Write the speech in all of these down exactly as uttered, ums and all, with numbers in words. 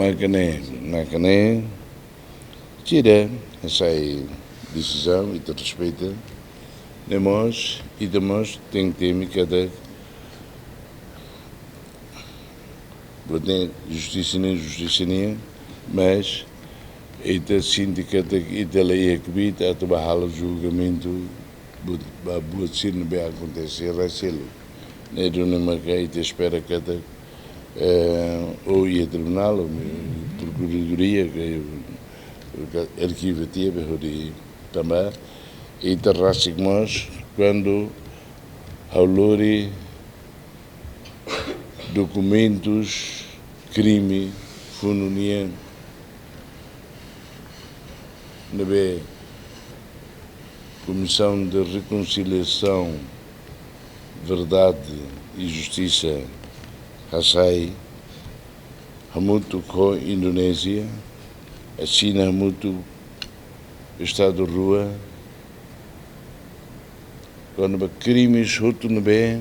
Mak ne'e, mak ne'e, sira hasai desizaun, ita respeita. Ne'e mós, ita mós tenke temi katak, buat ne'e justisa nian, justisa nian, mas ita sente katak ita la iha kbiit atu bá halo julgamentu buat, ba buat sira ne'ebé akontese rai seluk. Ne'e duni maka ita espera katak, eh, ou iha tribunál, ou Prokuradoria, ke, ke arkiva tiha be hodi tanba ita rasik mós, kuandu ha'u lori dokumentus krime funu nian ne'ebé Komisaun de Rekonsiliasaun, Verdade e Justisa hasai hamutuk ho Indonézia, asina hamutuk Estadu rua, kona-ba krimes hotu ne'ebé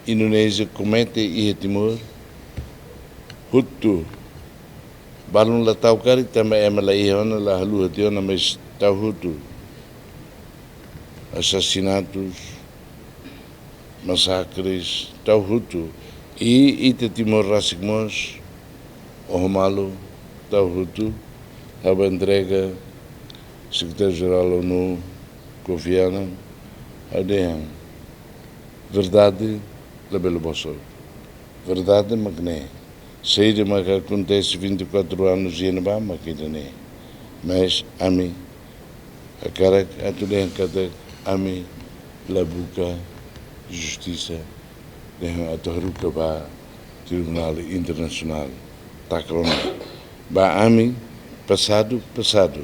Indonézia komete iha Timor, hotu. Balun la tau karik tanba ema la iha ona, la haluha tiha ona, mas tau hotu. Asasinatus, masakres, tau hotu. I ita Timor rasik mós, oho malu, tau hotu, ha'u bá entrega Sekretáriu-Jerál ONU, Kofi Annan, ha'u dehan, verdade labele bosok. Verdade mak ne'e. Saida mak akontese vinte e quatro anos iha ne'ebá mak ida-ne'e. Mas ami hakarak atu dehan katak ami la buka justisa, dehan atu haruka ba Tribunál Internasionál. Taka ona. Ba ami, pasadu, pasadu.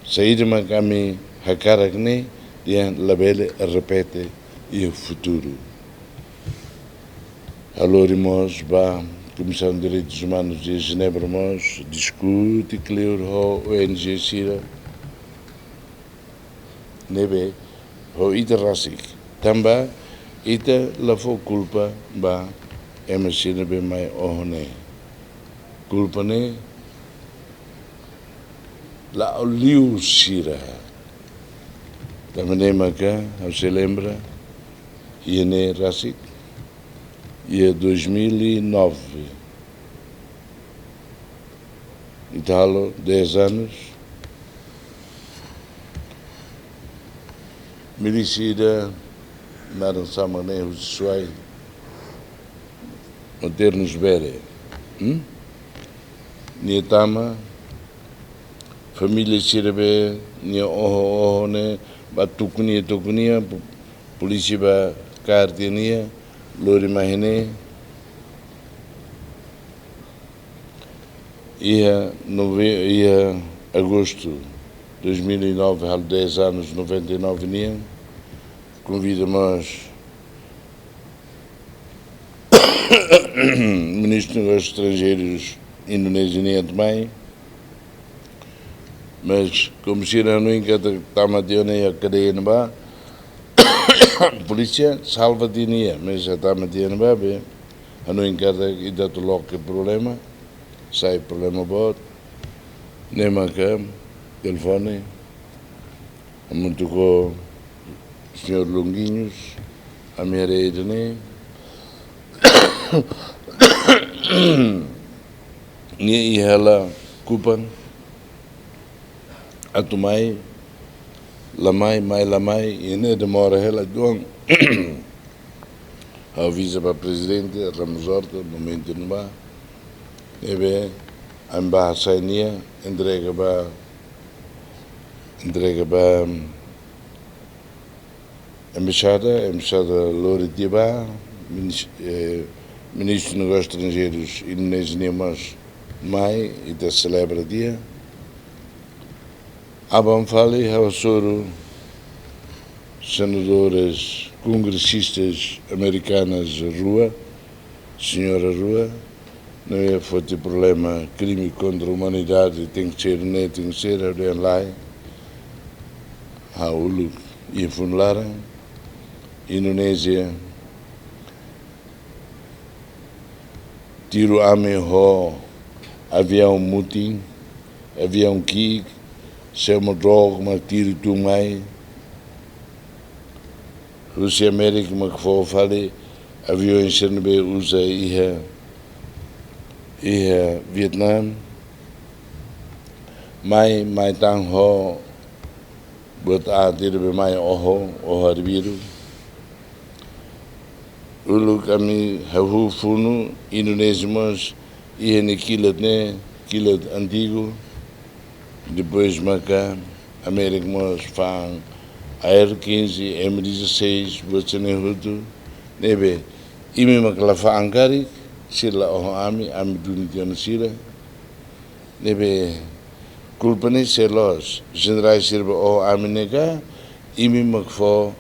Saida mak ami hakarak ne'e, dehan labele repete iha futuru. Ha'u lori mós ba Komisaun Direitus Umanus de Jenebra mós, diskute kleur ho O N G sira ne'ebé ho ita rasik. Tanba ita la fó kulpa ba ema sira ne'ebé mai oho ne'e. Kulpa ne'e la'o liu sira. Tanba ne'e maka, ha'u sei lembra, iha ne'e rasik, iha dois mil e nove. Ita halo dez anos. Milísia ida naran sá mak ne'e, husi Suai, Maternos Bere. Hmm? Nia tama, família sira be, nia oho, oho ne'e, bá tuku nia, tuku nia, po-, polísia bá kaer tiha nia, lori mai iha ne'e. Iha nove-, iha agostu dois mil e nove, halo dez anos, noventa e nove nian, konvida mós Ministru Negósius Estranjeirus Indonézia nian atu mai. Mas komu sira hanoin katak tama tiha ona iha kadeia ne'ebá, polísia salva tiha nia, mas tama tiha ona ba be, hanoin katak ita atu loke problema, sai problema boot. Ne'e maka telefone, hamutuk ho señór Longuinhos, ami haree ida-ne'e. Nia iha hela kupan atu mai, la mai, mai la mai, i ne'e demora hela uitoan. Ha'u avisa ba Prezidente Ramos Horta, momentu ne'ebá, ne'ebé ami bá hasai nia, entrega ba, entrega ba, hmm, embaixada, embaixada lori tiha ba, minis-, eh, Ministru Negósius Estranjeirus Indonézia nian mós mai, ita selebra tiha. Aban fali ha'u hasoru senadores, kongresistas amerikanas rua, señora rua, ne'ebé foti problema, krime kontra umanidade, tenke ser ne'e, tenke ser, ha'u dehan lae. Ha'u uluk iha funu laran, Indonézia, tiru ami ho aviaun mutin, aviaun ki'ik, semo drok mak tiru tun mai. Husi Amérika mak fó fali aviaun sira ne'ebé uza iha, iha Vietnam. Mai, mai tan ho buat aat ida be mai oho, oho arbiru. Uluk ami hahú funu Indonézia mós iha ne'e kilat ne'e, kilat antigu. Depois maka Amérika mós fa'an A R quinze, M dezasseis, buat sira-ne'e hotu. Ne'ebé imi mak la fa'an karik, sira la oho ami, ami duni tiha ona sira. Ne'ebé kulpa ne'e sé loos, jenerais sira be oho ami ne'e ka, imi mak fó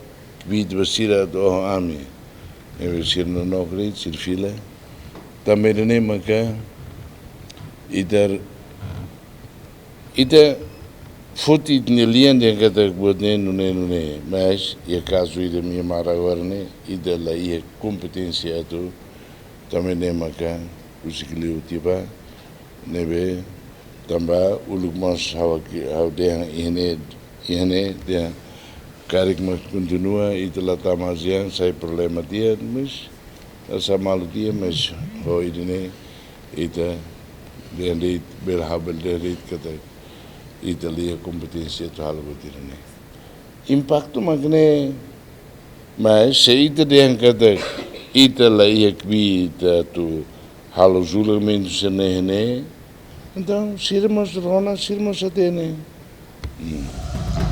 kbiit ba sira atu oho ami. Ne'ebé sira nonook de'it, sira fila. Tanba ida-ne'e maka ita, ita foti ita-nia lian dehan katak buat ne'e nune'e nune'e, mas iha kazu ida nia mara agora ne'e, ita la iha kompeténsia atu, tanba ida-ne'e maka husik liu tiha ba, ne'ebé tanba uluk mós ha'u aki, ha'u dehan iha ne'e, iha ne'e dehan karik mak kontinua, ita la tama ASEAN, sai problema tiha, mas la sa malu tiha, mas ho ida-ne'e ita dehan de'it, bele ha'u bele dehan de'it katak ita la iha kompeténsia atu halo buat ida-ne'e. Impaktu mak ne'e, mas se ita dehan katak ita la iha kbiit atu halo julgamentu sira-ne'e ne'e, entaun sira mós rona, sira mós hatene. Hmm.